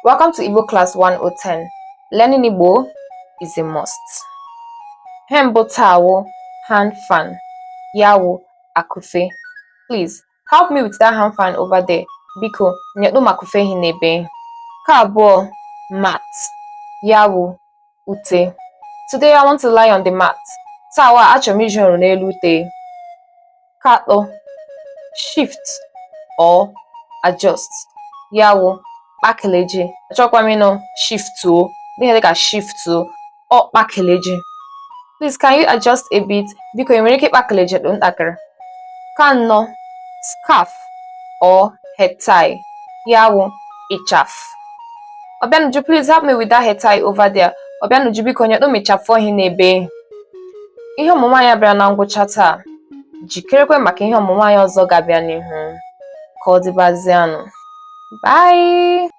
Welcome to Igbo Class 1010. Learning Igbo is a must. Ihe mbụ taa wụ hand fan, ya wụ akufe. Please help me with that hand fan over there. Biko, nyetụ m akufe hi n'ebe. Nke abụọ, mat, ya wụ ute. Today I want to lie on the mat. Taa wa achọrọ m iji ọrụ n'elu ute. Nke atọ, shift or adjust, ya wụ kpakeleji. Achọkwa m ịnụ shiftuo, ihe dịka shiftuo, ọ kpakeleji. Please, can you adjust a bit? Biko, ị nwere ike ịkpakeleji ntakịrị? Nke anọ, scarf or head tie, ya wụ ịchafụ. Obianuju, please help me with that head tie over there. Obianuju, biko nyetụ m ịchafụ ohi n'ebe. Ihe ọmụmụ anyị abịara na ngwụcha taa. Jikerekwe maka ihe ọmụmụ anyị ọzọ ga-abịa n'ihu. Ka ọ dịbazianụ. Bye!